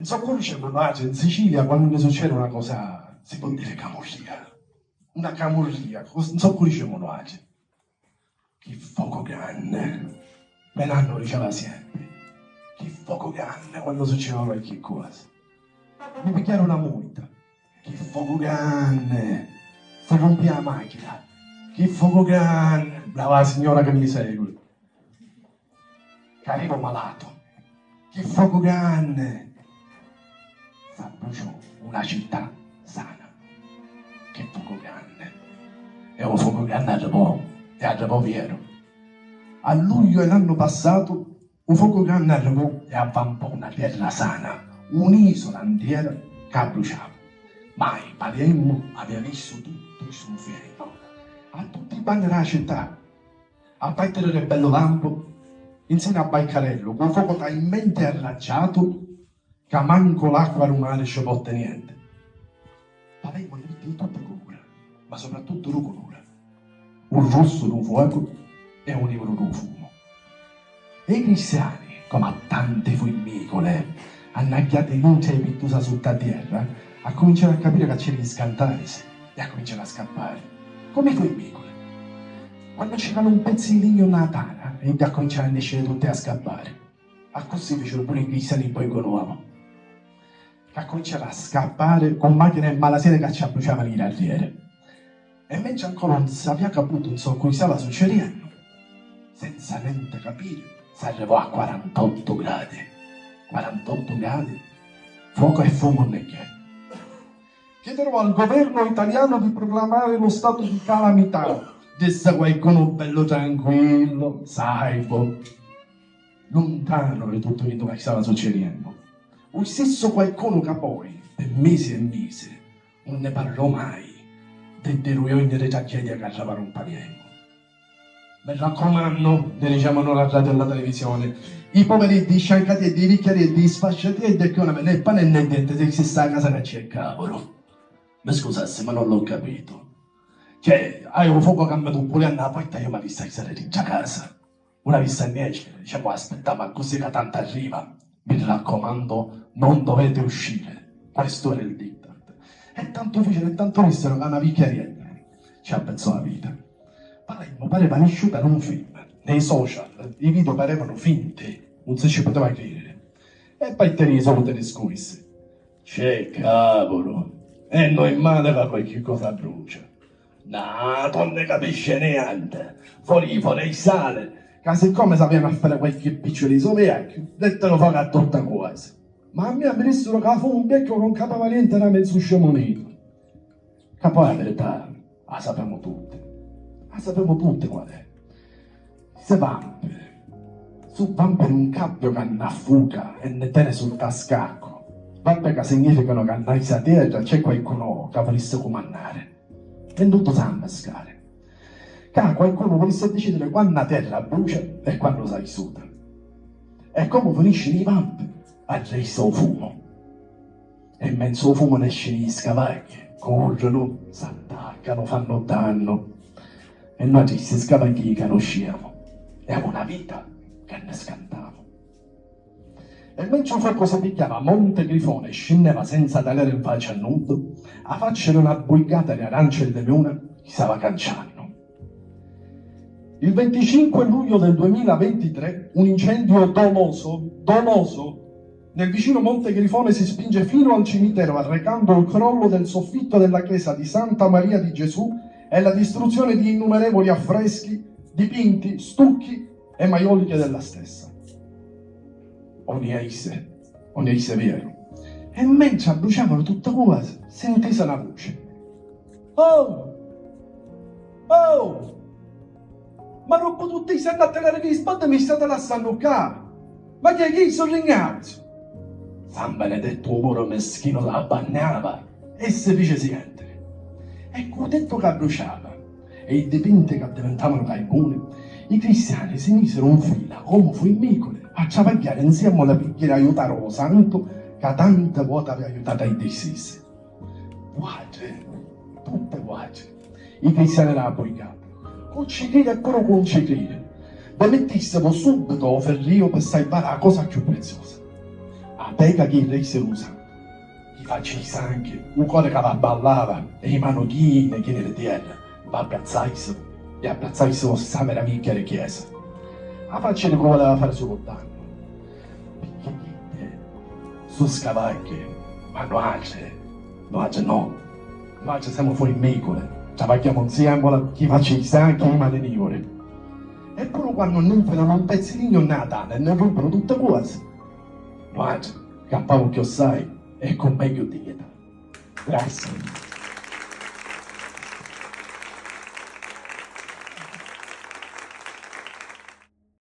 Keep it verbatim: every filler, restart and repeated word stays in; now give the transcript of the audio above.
Nsoccu dicemu nuatri, in Sicilia quannu nni succedi una cosa si pò diri camurria, una camurria, cos- nsoccu dicemu nuatri. Chi focu granni! Me nannu diceva siempri, chi focu granni quannu succedeva qualchi cosa. Mi pigghiaru na multa. Chi focu granni! Si rumpi a machina. Chi focu granni! Brava la signora che mi segue. Ca arrivu malatu. Chi focu granni! S'abbruciò una città sana. Chi focu granni! E u focu granni arrivò, e arrivò veru. A lugliu di l'annu passatu u focu granni arrivò e avvampò una terra sana, un'isula intera ca abbruciava. Mai Palermu avia vistu tuttu stu nfernu. A tutti i banni dâ città, a pàttiri di bellu lampu, insemi a Baccarellu, cu u focu talmenti arraggiatu ca mancu l'acqua dû mari ci pò tenienti. Palermu nni vitti di tutti i culura, ma soprattuttu dû culura, u russu dû focu e u niuru dû fumu. E i cristiani, comu a tanti fummiculi, annagghiati dintra di pittusa sutta a terra, accuminciaru a capiri ca c'era di scantarisi e accuminciaru a scappari, comu i fummiculi. Quannu c'eranu un pezzu di lignu nna a tana, iddi accuminciaru a nesciri tutti e a scappari. Accussì ficiru puru i cristiani poi cu Noa, ca accuminciaru a scappari cu machina e malasera ca ci abbruciavanu i carrieri. E mentri ancora un s'avia caputu nsoccu stava succediennu, senza nenti capiri, s'arrivò a quarantottu gradi. Quarantottu gradi, focu e fumu nni ch'è. Chiederu al governo italiano di proclamare lo stato di calamità, disse qualcunu bellu tranquillu, saibu, luntanu di tuttu chiddu ca stava succediennu. U stissu qualcunu ca poi, pi misi e misi, nun nni parrò mai di ddi dui ogni di tragedia ca arrivaru 'n Palermu. Mi raccumannu, ni dicevanu la radio e la televisione, i poveriddi, i sciancatieddi, i vicchiarieddi, i sfasciatieddi e chi ora veni pani e nenti, si sta a casa ca ci è cavuru. Mi scusassi, ma non l'ho capito. Cioè, hai un fuoco che mi tu pure a una porta, io mi avessi a stare dentro a casa. Una vista invece, diciamo, aspettiamo così che tanto arriva. Mi raccomando, non dovete uscire. Questo era il diktat. E tanto fecero e tanto dissero che una vicchiarietta ci ha perso la vita. Palermo pareva nisciuta in un film. Nei social i video parevano finti, non si ci poteva credere. E poi te ne i soldi discussi. C'è cavolo. E non è male che qualche cosa brucia. No, tu non ne capisci niente. Fuori, fuori il sale. Che siccome sapevano a fare qualche picciolino vecchio, dettero fuoco a tutta quasi. Ma a mia mi dissero che fu un vecchio che non capiva niente, era mezzo scemo nero. Che poi la verità la sappiamo tutti. La sappiamo tutti qual è. Se vampiri. Su vampiri un cabbio che hanno a fuga e ne tiene sul tascacco. Vampiri che significano che hanno a terra c'è qualcuno che volesse comandare. E tutto sa ammascare. Ca qualcuno vulisse decidere quannu a terra brucia e quannu s'aiuta. E comu finiscinu i vampi, arresta u fumu. E mmenzu u fumu nescinu i scavagli, correnu, s'attaccanu, fannu dannu. E noi tristi scavagli li canusciamu. E avemu una vita che ne scantamu. E mentre u focu si pigghiava Monte Grifone e scinneva senza taliari in faccia a nuddu, a faccia era una buigata di arancia e limuna chi stava canciannu. Il venticinque luglio del duemilaventitré un incendio doloso, doloso, nel vicino Monte Grifone si spinge fino al cimitero arrecando il crollo del soffitto della chiesa di Santa Maria di Gesù e la distruzione di innumerevoli affreschi, dipinti, stucchi e maioliche della stessa. Ogni aise, ogni aise vieru. E mentre abbruciavano tutte cose, si intese una voce. Oh! Oh! Ma non potete andare a tenere gli spadde mi state lasciando qua! Ma chi è chi sono ringrazio? San Benedetto, un muro meschino la bannava e si fece sentire. E cu tetto che abbruciava e i dipinti che diventavano carbone, i cristiani si misero in fila come fummiculi a travagliare insieme alla preghiera aiutare lo santo che tante volte aveva aiutato i dissisi. Vuatri, tutte vuatri, i cristiani della brigata, cu ci cride e pure cu non ci cride, vi mittissimo subito o ferrio per salvare la cosa più preziosa. A teca chi risi rusa, chi facci di sanchi, u cori ca va ballava e i manu chini chini di tierra, va abbrazzaissimu e abbrazzaissimu ssa meravigghia di chiesa. A facci di cu voleva fari sulu dannu, picchì chiddi su scavagghi, ma nuatri, nuatri no, nuatri semu furimiculi, travagghiamu nziemula chi facci di sanchi e i mani niuri. E puru quannu ninfilanu un pezzu di lignu nna tana e nni rumpunu tutti cosi, nuatri campamu chiossai e cu megghiu dignità. Grazie.